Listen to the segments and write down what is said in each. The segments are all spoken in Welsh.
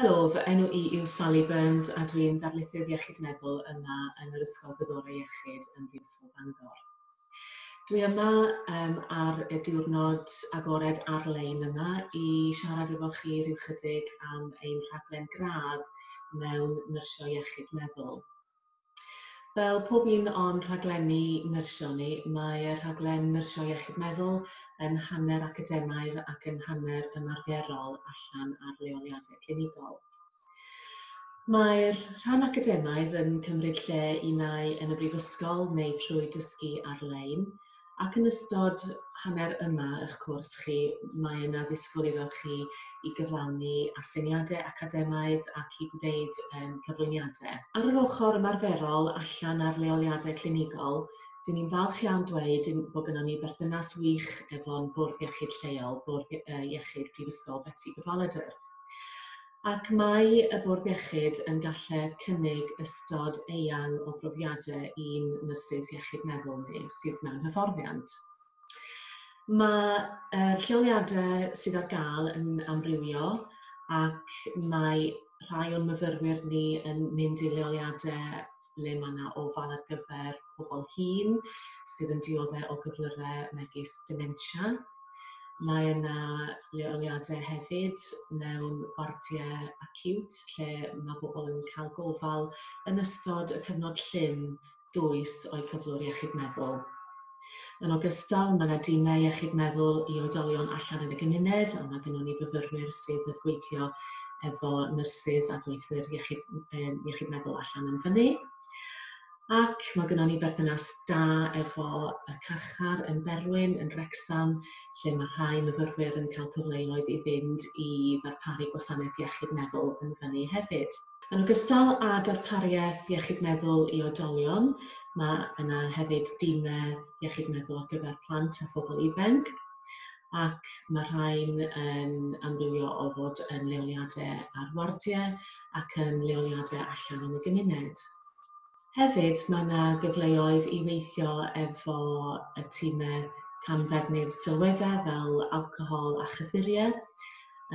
Helo, fy enw i yw Sally Burns a dwi'n ddarlithydd iechyd meddwl yma yn yr Ysgol Gwyddorau Iechyd ym Mhrifysgol Bangor. Dwi yma ar y diwrnod agored ar-lein yma i siarad efo chi rhyw chydig am ein rhaglen gradd mewn nyrsio iechyd meddwl. Fel pob un o'n rhaglenni nyrsio ni, mae rhaglen nyrsio iechyd meddwl yn hanner academaidd ac yn hanner ymarferol allan ar leoliadau clinigol. Mae'r rhan academaidd yn cymryd lle unai yn y brifysgol neu trwy dysgu ar-lein, ac yn ystod hanner yma eich cwrs chi, mae yna ddisgwyl iddo chi i gyflawni aseiniadau academaidd ac i gwneud cyflwyniadau. Ar yr ochr ymarferol allan ar leoliadau clinigol, dyn ni'n falch iawn dweud bod gynnon ni berthynas wych efo'n bwrdd iechyd lleol, Bwrdd Iechyd Prifysgol Betsi Cadwaladr. Ac mae y bwrdd iechyd yn gallu cynnig ystod eang o brofiadau i'n nyrsys iechyd meddwl ni sydd mewn hyfforddiant. Mae'r lleoliadau sydd ar gael yn amrywio ac mae rhai o'n myfyrwyr ni yn mynd i leoliadau le mae yna ofal ar gyfer pobl hŷn sydd yn dioddef o gyflyrau megis dementia. Mae yna leoliadau hefyd mewn wardiau acute lle mae bobl yn cael gofal yn ystod y cyfnod llym dwys o'u cyflwr iechyd meddwl. Yn ogystal, mae yna dimau iechyd meddwl i oedolion allan yn y gymuned, a mae gynnon ni fyfyrwyr sydd yn gweithio efo nyrsys a gweithwyr iechyd meddwl allan yn fyny. Ac mae gynnon ni berthynas da efo y carchar yn Berwyn, yn Wrecsam, lle mae rhai myfyrwyr yn cael cyfleoedd i fynd i ddarparu gwasanaeth iechyd meddwl yn fyny hefyd. Yn ogystal â darpariaeth iechyd meddwl i oedolion, mae yna hefyd dimau iechyd meddwl ar gyfer plant a phobl ifanc, ac mae rhain yn amrywio o fod yn leoliadau ar wardiau ac yn leoliadau allan yn y gymuned. Hefyd, mae yna gyfleoedd i weithio efo y tîmau camddefnydd sylweddau fel alcohol a chyffuriau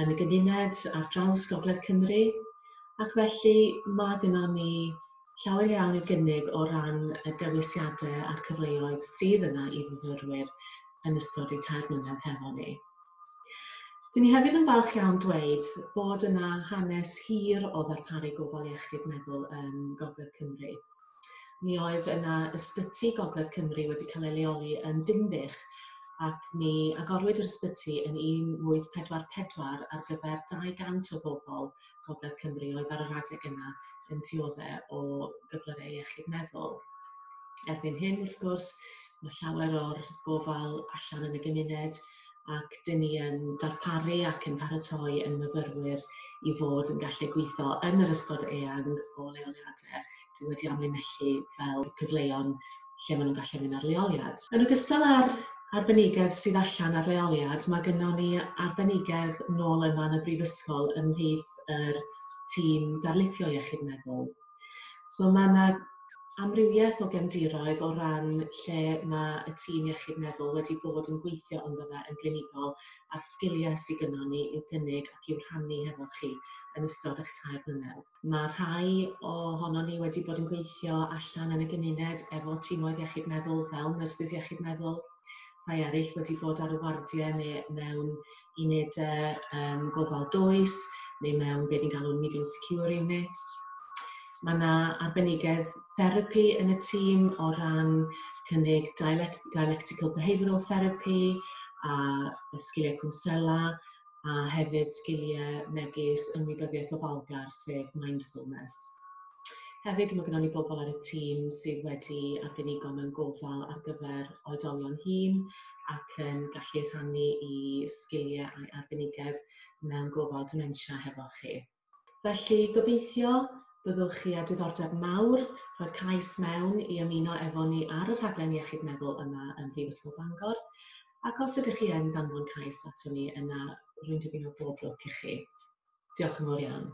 yn y gymuned ar draws Gogledd Cymru, ac felly mae gynnon ni llawer iawn i'w gynnig o ran y dewisiadau a'r cyfleoedd sydd yna i fyfyrwyr yn ystod eu 3 mlynedd hefo ni. Dyn ni hefyd yn falch iawn dweud bod yna hanes hir o ddarparu gofal iechyd meddwl yn Gogledd Cymru. Mi oedd yna ysbyty Gogledd Cymru wedi cael ei leoli yn Dinbych, ac mi agorwyd yr ysbyty yn 1844 ar gyfer 200 o bobl Gogledd Cymru oedd ar yr adeg yna yn dioddef o gyflyrau iechyd meddwl. Erbyn hyn, wrth gwrs, mae llawer o'r gofal allan yn y gymuned, ac dyn ni yn darparu ac yn paratoi yn myfyrwyr i fod yn gallu gweithio yn yr ystod eang o leoliadau dwi wedi amlinellu fel cyfleon lle maen nhw'n gallu mynd ar leoliad. Yn ogystal â'r arbenigedd sydd allan ar leoliad, mae gynnon ni arbenigedd nôl yma yn y brifysgol ymhlith yr tîm darlithio iechyd meddwl. So mae yna amrywiaeth o gefndiroedd o ran lle mae y tîm iechyd meddwl wedi bod yn gweithio ynddo fe yn glinigol a'r sgiliau sydd gynnon ni i'w gynnig ac i'w rhannu hefo chi yn ystod eich 3 mlynedd. Mae rhai ohonon ni wedi bod yn gweithio allan yn y gymuned efo tîmoedd iechyd meddwl fel nyrsys iechyd meddwl, rhai eraill wedi bod ar y wardiau neu mewn unedau gofal dwys neu mewn be ni'n galw'n medium secure units. Mae yna arbenigedd therapi yn y tîm o ran cynnig dialectical behavioural therapy a sgiliau cwnsela a hefyd sgiliau megis ymwybyddiaeth ofalgar, sef mindfulness. Hefyd, mae gynnon ni bobl ar y tîm sydd wedi arbenigo mewn gofal ar gyfer oedolion hŷn ac yn gallu rhannu i sgiliau a'i arbenigedd mewn gofal dementia hefo chi. Felly, gobeithio byddwch chi â diddordeb mawr rhoi'r cais mewn i ymuno efo ni ar y rhaglen iechyd meddwl yma ym Mhrifysgol Bangor, ac os ydych chi yn danfon cais ato ni yna, rwy'n dymuno bob lwc i chi. Diolch yn fawr iawn.